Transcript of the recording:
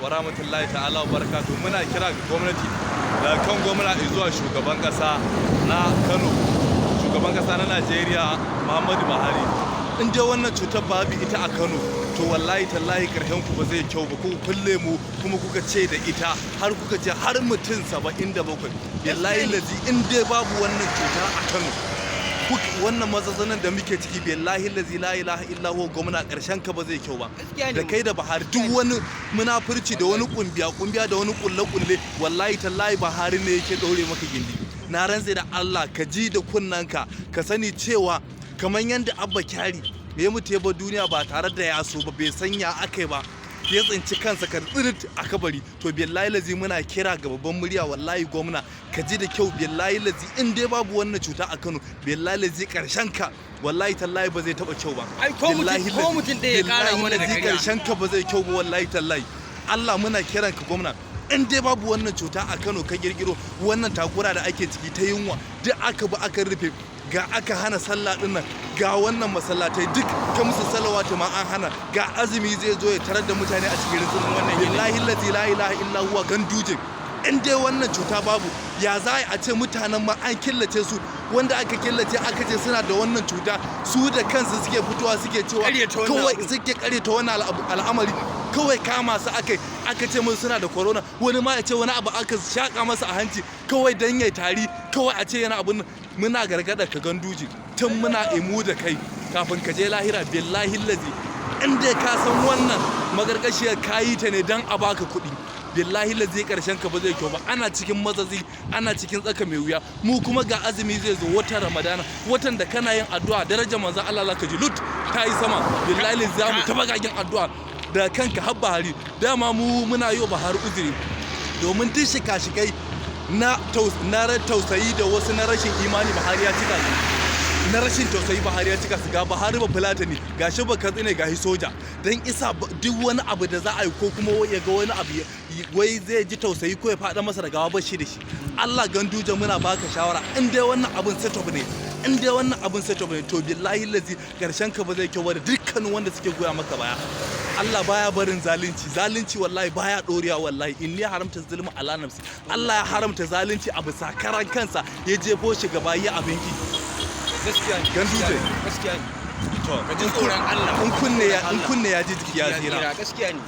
wa rahmatullahi ta'ala wa barakatuh. Muna kira ga gwamnati, daga kan gwamna zuwa shugaban kasa na Kano, shugaban kasa na Najeriya Muhammadu Buhari. In dai wannan cutar babu ita a Kano, to wallahi tallahi karshen ku ba zai kyau ba. Ku kulle mu kuma kuka ce da ita har kuka ce har mutum 77. Billahi lazi, in dai babu wannan cuta a Kano, wannan matsatsanin da muke ciki, billahi lazi la ilaha illa huwa, gwamna, karshen ka ba zai kyau ba. Gaskiya ne. Da kai da Buhari, duk wani munafurci da wani kumbiya kumbiya da wani kulle kulle, wallahi tallahi Buhari ne yake dore maka gindi. Na rantse da Allah, ka ji da kunnanka, ka sani cewa kamar yadda Abba Kyari ya mutu ya bar duniya ba tare da ya so ba, bai sanya akai ba, ya tsinci kansa ka tsirit a kabari. To billahi lazi, muna kira ga babban murya, wallahi gwamna, ka ji da kyau, billahi lazi, in dai babu wannan cuta a Kano, billahi lazi, karshen ka wallahi tallahi ba zai taba kyau ba. Ai, ko mutum- Billahi ko lazi, mutum ɗaya ya ƙara billahi mana da lazi, ƙarya. karshen ka ba zai kyau ba, wallahi tallahi. Allah, muna kiran ka gwamna, in dai babu wannan cuta a Kano, ka girgiro wannan takura da ake ciki ta yunwa, duk aka bi aka rufe, ga aka hana sallah din nan, ga wannan masallatai duk ka musu salawatu ma an hana, ga azumi zai zo ya tarar da mutane a cikin rizkin wannan. Billahi allazi la ilaha illa huwa, Ganduje, in dai wannan cuta babu, ya za a ce mutanen ma an killace su? Wanda aka killace aka ce suna da wannan cuta, su da kansu suke fitowa suke cewa Ƙaryata wannan kawai abu. suke karyata wannan al'amari. Kawai kama su aka, aka ce musu suna da corona. Wani ma ya ce wani abu aka shaka masa a hanci kawai dan yayi tari, kawai a ce yana abun nan. Muna gargada ka Ganduje, tun muna imu da kai kafin ka je lahira. Billahi lazi, in dai ka san wannan magarkashiyar kayi ta ne dan a baka kuɗi, billahi lazi, karshen ka ba zai kyau ba. Ana cikin matsatsi, ana cikin tsaka mai wuya, mu kuma ga azumi zai zo, watan Ramadana, watan da kana yin addu'a darajar manzon Allah zaka ji lut ta yi sama. Billahi lazi, za mu ta bagagen addu'a da kanka har Buhari. Dama mu muna yi wa Buhari uzuri, domin duk shika-shikai na tausayi da wasu na rashin imani, Buhari ya cika su. Na rashin tausayi, Buhari ya cika su. Ga Buhari ba Fulatani, ga shi ba Katsina, ga shi soja, don isa duk wani abu da za a yi ko kuma ya ga wani abu wai zai ji tausayi ko ya faɗa masa da gawa, ba shi da shi. Allah, Ganduje, muna baka shawara, in dai wannan abun setup ne, in dai wannan abun setup ne, to billahi lazi, karshen ka ba zai kyau ba da dukkanin wanda suke goya maka baya. Allah baya barin zalunci. Zalunci wallahi baya dorewa. Wallahi inni haramta zulma ala nafsi. Allah ya haramta zalunci a bisa karan kansa, ya jefo shi gaba yi abinki. Gaskiya ne. Ganduje. Gaskiya ne. To Ka ji tsoron Allah. In kunne ya ji, jiki ya tsira. Gaskiya ne.